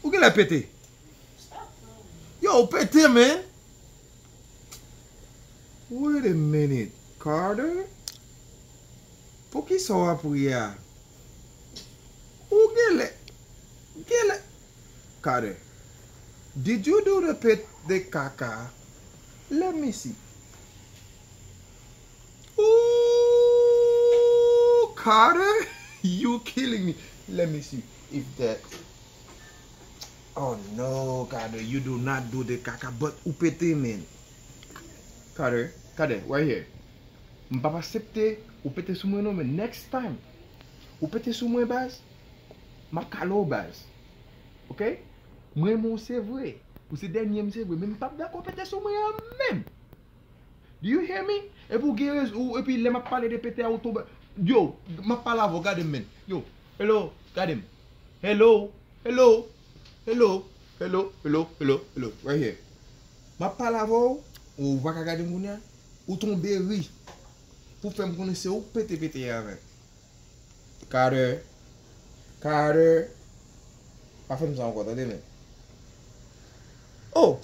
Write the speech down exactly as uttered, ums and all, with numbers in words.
Ou genlè pete. Yo, ou pete, man. Wait a minute, Carter. Poukisa w ap ri a? Ou genlè, genlè. Carter, did you do the pet, the kaka? Let me see. Ooh, Carter, you killing me. Let me see if that. Oh no, Carter, you do not do the kaka, but ou pete, man. Carter, Carter, right here. M p ap aksepte ou pete sou mwen non, men next time ou pete sou mwen, baz, m ap kale w, baz. Ok? Mwen renmen w se vre. Ou se dènye m se vre, men m p ap dakò pete sou mwen an menm. Do you hear me? Epi w gen rezon, ou, epi lè m ap pale de pete a, ou tonbe. Yo, m ap pale avè w, gade m, men. Yo, hello, gade m. Hello, hello, hello, hello, hello, hello, hello, right here. M ap pale avè w, ou pa ka gade m kounye a, ou tonbe ri. Pou fè m konnen se ou k pete pete a avè m. Carter, Carter. Pa fè m sa ankò, tande, men. Oh,